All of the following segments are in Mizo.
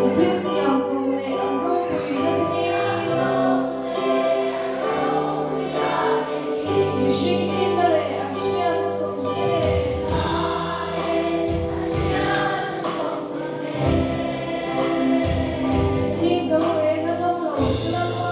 I thil siam zawng leh an ropuina te hi. Mihring finna leh an hriatna zawng te nen. Chhing zo reng an awm lo che Lalpa.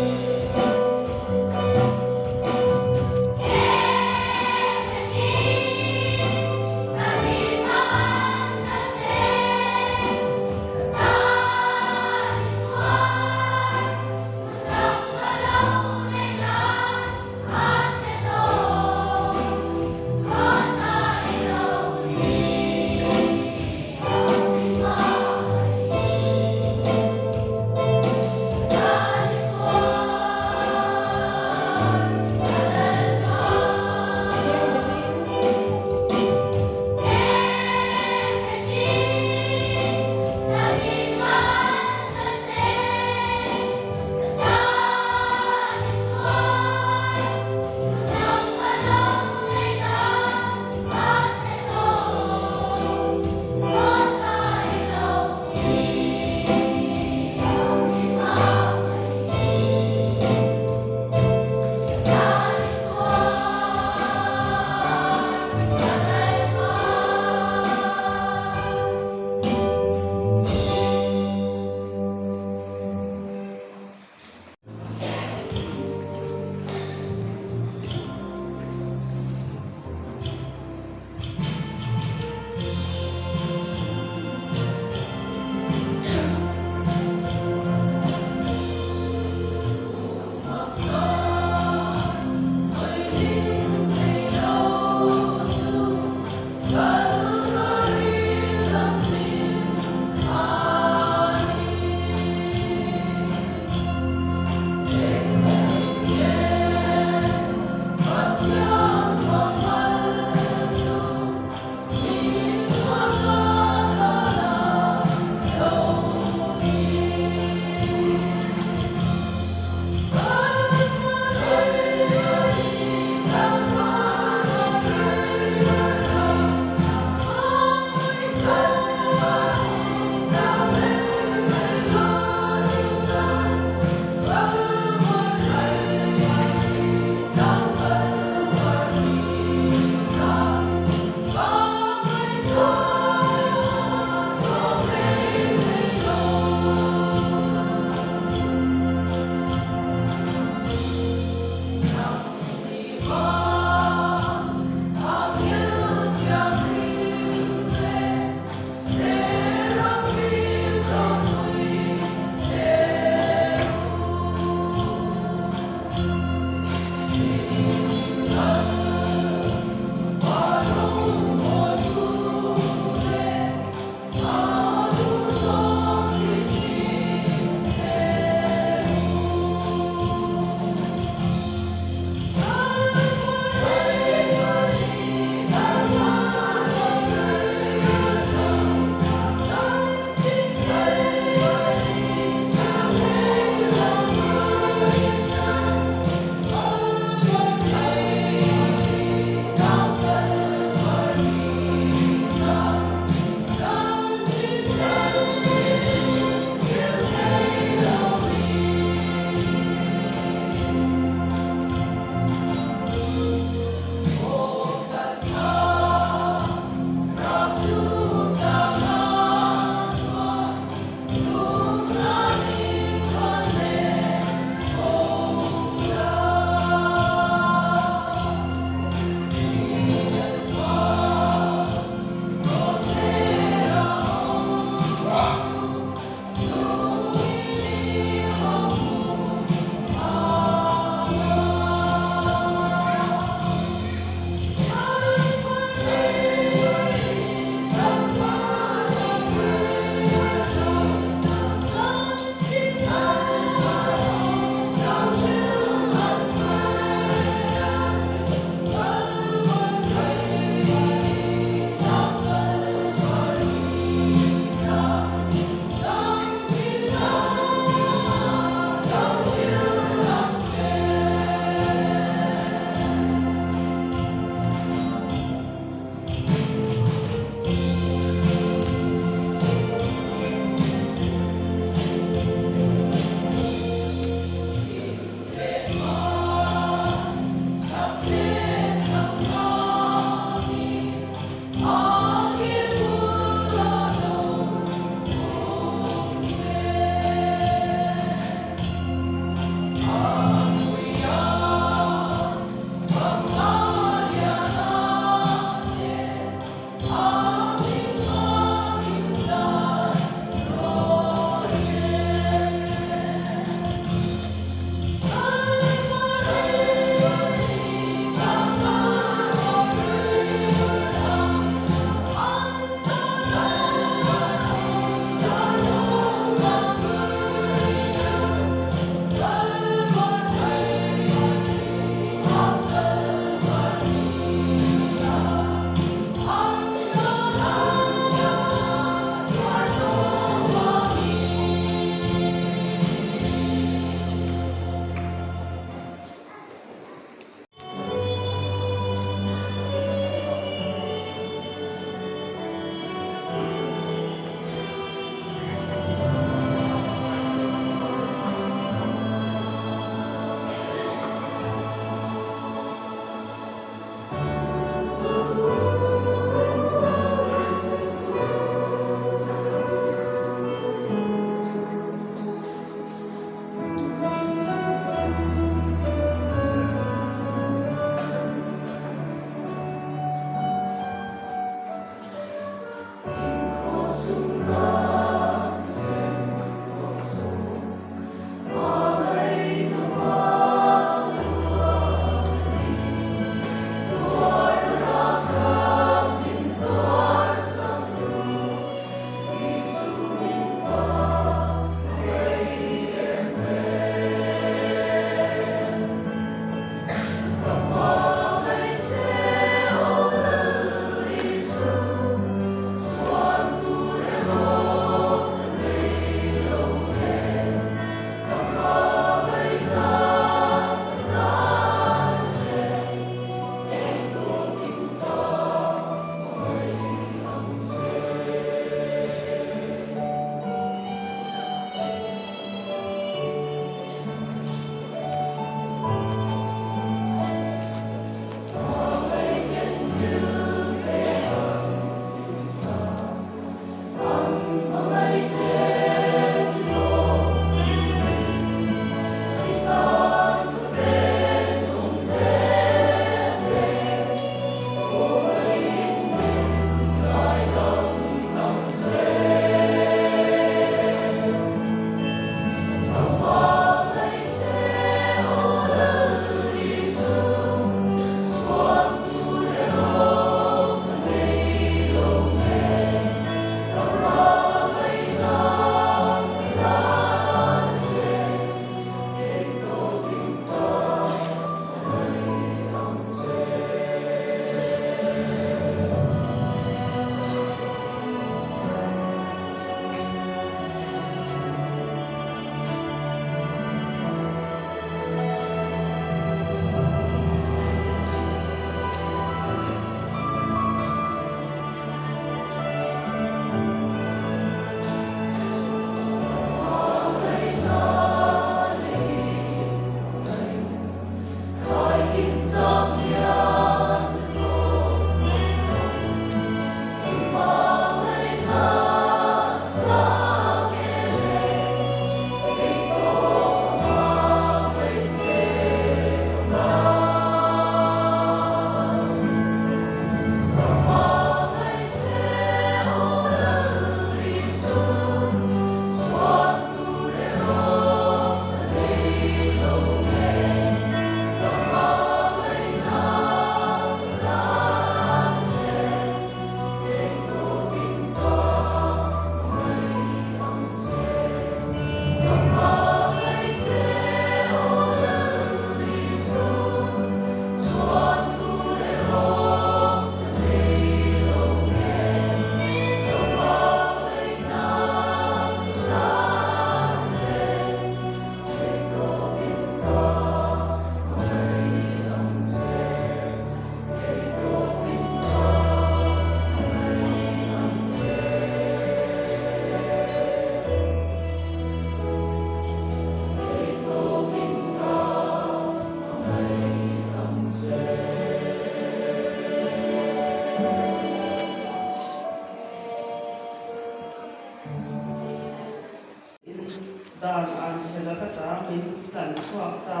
Dan anchhe laka ta min tlan chhuak ta.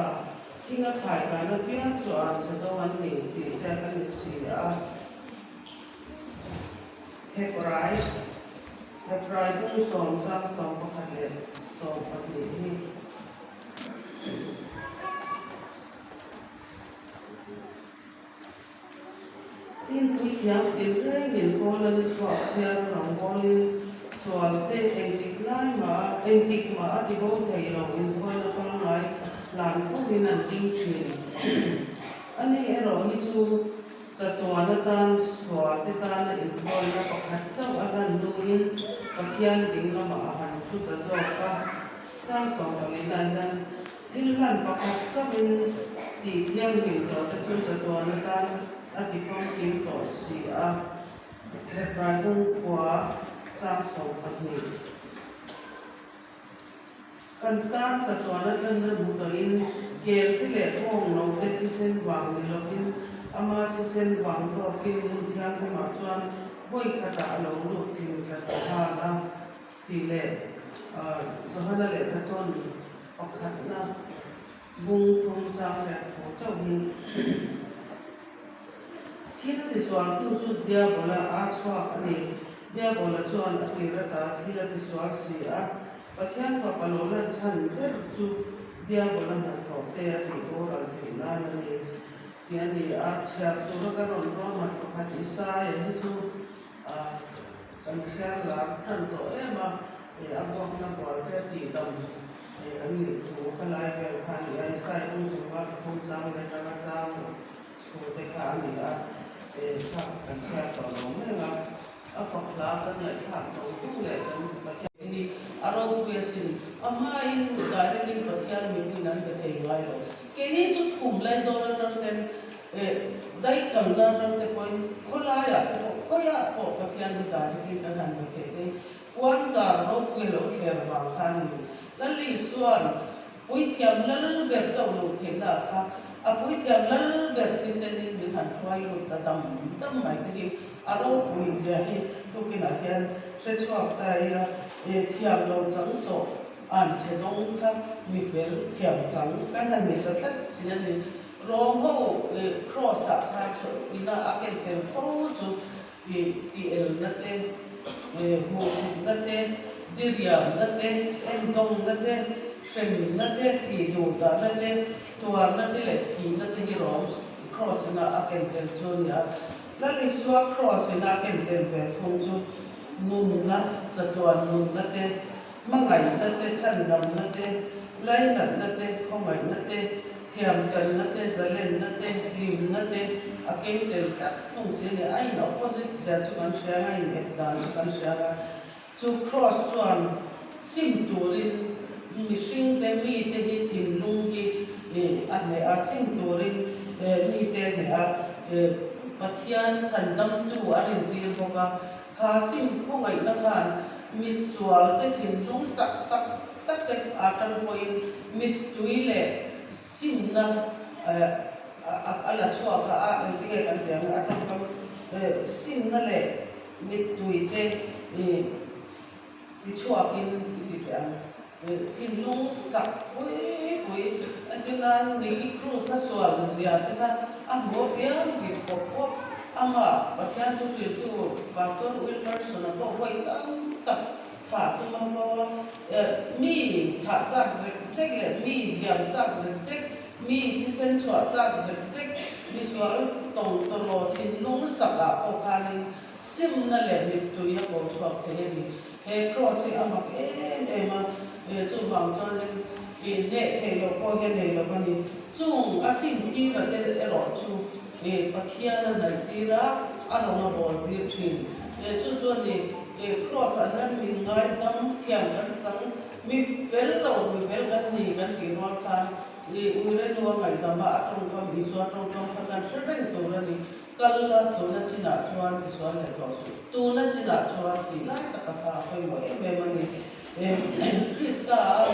Thinga khaikana piang chu anchhe dawng an ni tih ziak a ni si a. Hebrai, Hebrai bung sawm chang 11 leh 12 hi. Tin, puithiam tinrengin kawl a ni chhuak chhiar a rawngbawlin sual te engtik lai mah a engtik mah a ti bo thei lo inthawina pangngai hlan fovin an ding thin. Ani erawh hi chu chatuan atan sual te tana inthawina pakhat chauh a hlan hnuin Pathian ding lamah a han thu ta zawk a. Chang 14 ah hian Thil hlan pakhat chauhin tih thianghlim tawh te chu chatuan atan a ti famkim tawh si a, Hebrai bungkhua chang 12. Kan tan chatuan a tlanna hmu tawhin kel te leh bawng lo te thisen vang ni lovin ama thisen vang zawkin hmun thianghlimah chuan vawi khatah a lo lut tling tla ta nghal a. Tih leh Johana lehkha tawn pakhatna bung thum chang leh thu chauhin thil tisualtu chu Diabola a chhuak a ni. Diabola chuan a tir ata thil a tisual si a, Pathian fapa lo lan chhan ber chu Diabola hnathawh te a tih boral theih nan a ni tih a ni a. Chhiar tura ka rawn ruahman pakhat Isaia hi chu Kan chhiar lar tan tawh em a, a buakna bual te a tihdam kan nih thu kha lai vel kha a ni a, Isai kawng sawmnga pathum chang leh tanga chang thu te kha a ni a, kha kan chhiar tawh lo reng a, a fak hla kan ngaihthlak tawng tung leh kan Pathian hi a ropui asin, a hmain direct in Pathian mipuiin an be thei ngai lo, keini chu khum lai zawn atang ten Daih kalna atang te pawhin khawlaiah te pawh khawiah pawh Pathian hi darikin kan han be theih te hi puanzar ropui lo thler vang kha a ni. Lal Isua'n puithiam lal ber chauh luh theihna kha a puithiam lal ber thisenin min han hruai lut ta dam dam mai te hi a ropui zia hi tukinah hian hre chhuak ta ila thiam lo chang tawh an chhe dawng kha mi fel thiam chang kan han ni ta tlat si a ni. Rawng ho Cross ah khan ina a ken tel fo chu tih elna te, hmuhsitna te, diriamna te, endawngna te, hremna te, tih duhdahna te, tuarna te leh thihna te hi rawng Cross ina a ken tel chu a ni a. Lal Isua Cross ina a ken tel ve thung chu nunna, chatuan nunna te, Hmangaihna te, chhandamna te, lainatna te, khawngaihna te, thiamchanna te, zalenna te, hlimna te a keng tel tlat thung si a ni. A in opposite zia chu kan hria ang a, a in ep dan chu kan hria ang a. Chu cross chuan sim turin mihring te, mite hi thinlung hi a hneh a, sim turin mite a hneh a, Pathian chhandamtu a rintir bawk a. Kha sim khawngaihna khan misualte thinlung sak tak tak te a tang pawhin mittui leh simna a la chhuak a, a engtinge kan tih ang a tawngkam simna leh mittui te ti chhuakin i ti teh ang. Thinlung sak pui pui entir nan Nicky Cruz a sual zia te kha a hmu apiang vit pawp pawp. Amah Pathian thuhriltu Pastor Wilkerson-a pawh vawi tam tak thah tum a fo a. Mi thah chak zek zek leh mi hliam chak zek zek, mi thisen chhuah chak zek zek, misual tawng tawraw thinlung sakah pawh khanin Simna leh mittui a ko chhuak thei a ni. He cross hi a mak em em a, chuvang chuanin i hneh theih loh pawh hi a nei lo a ni. Chung a sim tira te erawh chu Pathian a hnaih tir a, a rawng a bawl tir thin. Chu chu a ni, cross ah hian min ngaidam thiam kan chang, mi fel lo, mi fel kan ni kan tih rual khan uire nu a ngaihdam a, a tawngkam, Isua tawngkam kha kan hre reng tur a ni. Kal la, tuna chinah chuan tisual leh tawh suh. Tuna chinah chuan tih lai taka kha a pawimawh em em a ni. Krista a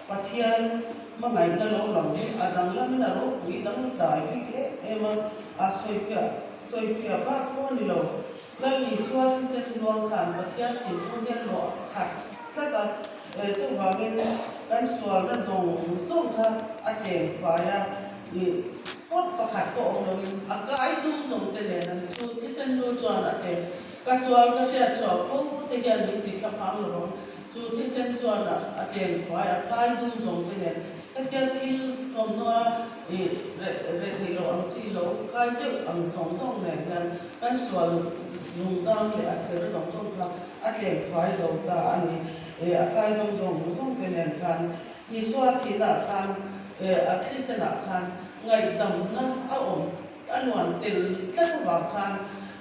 Pathian hmangaihna lo lang hi a danglamin a ropui dangdai bik em em a, a sawifiah sawifiah bak pawh a ni lo. Lal Isua thisen luang khan Pathian thinlung hian luah khat tlat a, chuvangin. kan sualna zawng zawng kha a tlem fai a, ih spot pakhat pawh awm loin a kai dum zawng te nen an chu thisen lu chuan a tlem. Ka sual ka hriat chhuah fo te hian min ti thla phang lo ang, chu thisen chuan a tlem fai a kai dum zawng te nen hetia thil thawmhnaw a ih reh reh theih loh ang chi lo kai zeuh ang zawng zawng nen hian kan sual zungzang leh a ser zawng zawng kha a tlem fai zo ta a ni. Ih a kai dum zawng zawng te nen khan Isua thihna ah khan ih a thisen ah khan ngaihdamna a awm A luan tel tlat avang khan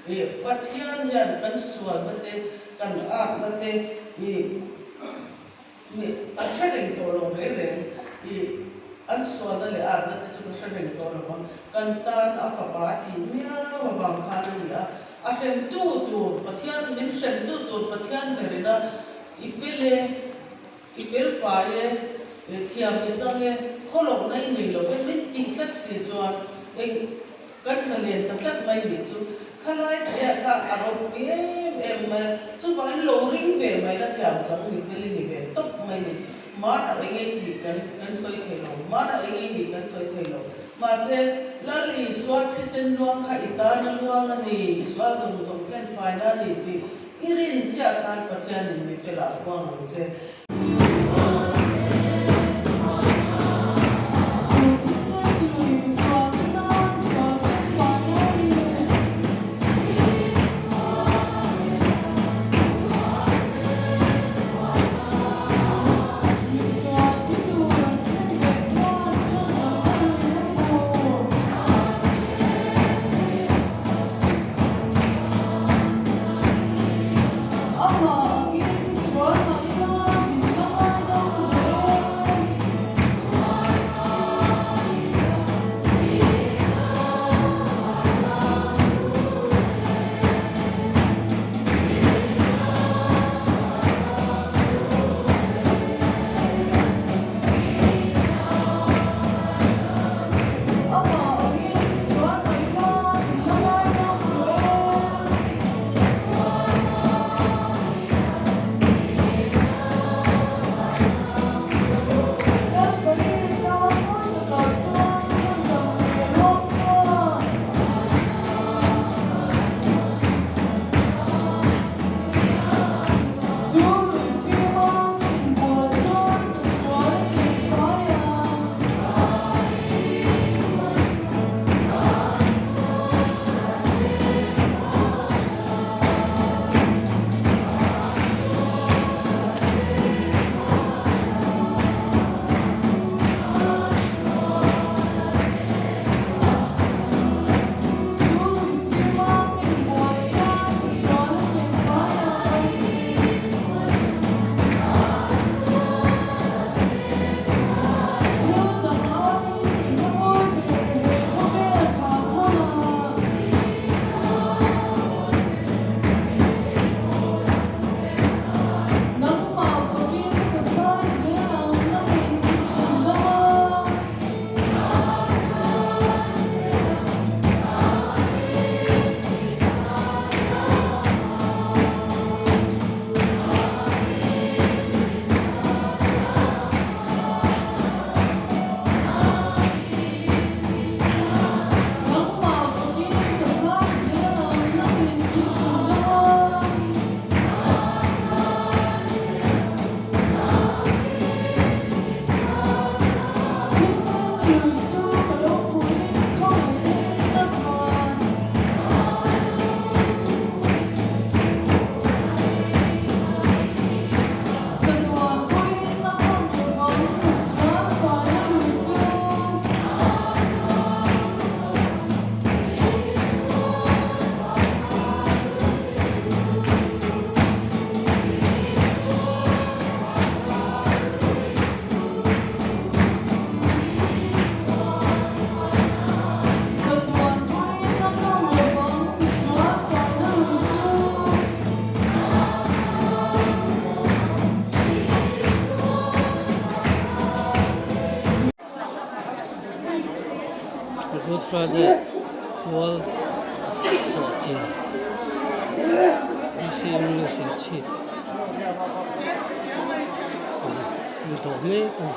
ih Pathian hian kan sualna te, kan atna te ih nih a hre reng tawh lo reng reng. Ih an sualna leh atna te chu ka hre reng tawh lo ang. Kan tan a fapa a thih miau avang khan a ni a. A hremtu tur Pathian, min hremtu tur Pathian berin a i fel e. I fel fai e, i thiam i chang e, khawlawkna i nei lo e, min tih tlat si chuan eng kan zalen ta tlat mai nih chu khalai theih kha a ropui em em mai a, chuvangin lo ring ve mai la thiam chang mi fel i ni ve tawp mai ni. Mana eng e tih kan kan sawi thei lo, mana eng e nih kan sawi thei lo. Mahse, Lal Isua thisen luang kha i tana luang a ni, Isua zawng zawng tlen faina a ni tih I rin chiah khan Pathianin mi felah huang ang che. Amah angin sual mah ila min la ngai dam hle. Amah angin sual mah ila min la ngai dam hle. Kalvari tlang mawi takah chuan chhandam leh lawm chuan. Chu lui fima ka inbual chuan ka sual a tih fai a. Chu lui fima ka inbual chuan ka sual a tih fai a. Thil dang aiin i hla mawi ber he khawvel thlah hmunah. Nangmah fakin ka zai zel ang nangin i chhandam a. Nangmah fakin ka zai zel ang nangin i chhandam a. Thisen lui chu ka lo hmuhin khawngaih a khan. Chatuan pawhin a hman lovang misual faina lui chu. Chatuan pawhin a hman lovang misual faina lui chu. Good Friday pual sawhchih BCM nu serchhip a ni. Ni tawh mek a ni.